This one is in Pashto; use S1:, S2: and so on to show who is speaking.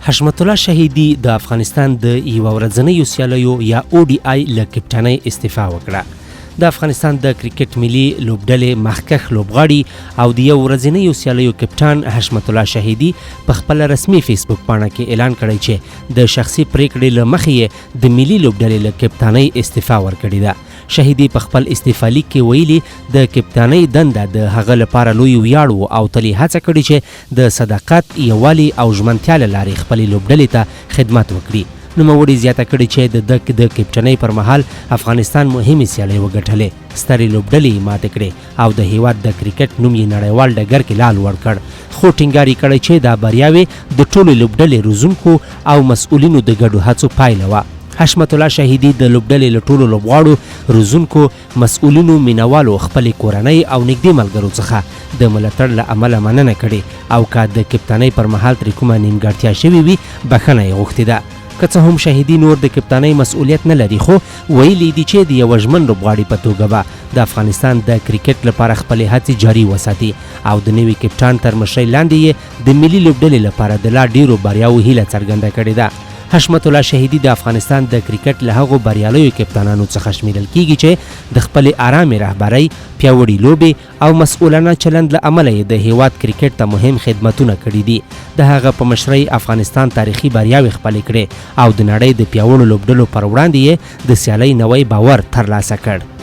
S1: حشمت الله شهیدي د افغانستان د یوه ورځنیو سیالیو یا او ډي آی له کپټانۍ استعفا وکړه. د افغانستان د کرکټ ملي لوبډلې مخکښ لوبغاړي او د یو ورځنیو سیالیو کپټان حشمت الله شهیدي په خپل رسمي فیسبوک پاڼه کې اعلان کړی چې د شخصي پریکړې له مخې یې د ملي لوبډلې له کپټانۍ استعفا ورکړې ده. شهیدي په خپل استعفا لیک کې ویلي، د کپټانۍ دنده د هغه لپاره لوی ویاړ و او تل یې هڅه کړې چې د صداقت، یووالي او ژمنتیا له لارې خپلې لوبډلې ته خدمت وکړي. نوموړي زیاته کړې چې د ده د کپټنۍ پر مهال افغانستان مهمې سیالۍ وګټلې، سترې لوبډلې یې ماتې کړې او د هېواد د کرکټ نوم یې نړیوال ډګر کې لا لوړ کړ، خو ټینګار یې کړی چې دا بریاوې د ټولې لوبډلې روزونکو او مسؤلینو د ګډو هڅو پایله وه. حشمت الله شهیدي د لوبډلې له ټولو لوبغاړو، روزونکو، مسؤلینو، مینهوالو، خپلې کورنۍ او نږدې ملګرو څخه د ملاتړ له امله مننه کړې او که د کپتانۍ پر مهال ترې کومه نیمګړتیا شوې وي، بښنه یې غوښتې ده. که څه هم شهیدي نور د کپتانۍ مسؤلیت نه لري، خو ویلي دي چې د یوه ژمن لوبغاړي په توګه به د افغانستان د کرکټ لپاره خپلې هڅې جاري وساتي او د نوي کپتان تر مشرۍ لاندې یې د ملي لوبډلې لپاره د لا ډېرو بریاوو هیله څرګنده کړې ده. حشمت الله شهیدي د افغانستان د کرکټ له هغو بریالیو کپتانانو څخه شمېرل کېږي چې د خپلې ارامې رهبرۍ، پیاوړي لوبې او مسؤلانه چلند له امله یې د هېواد کرکټ ته مهم خدمتونه کړي دي. د هغه په مشرۍ افغانستان تاریخي بریاوې خپلې کړې او د نړۍ د پیاوړو لوبډلو پر وړاندې یې د سیالۍ نوی باور ترلاسه کړ.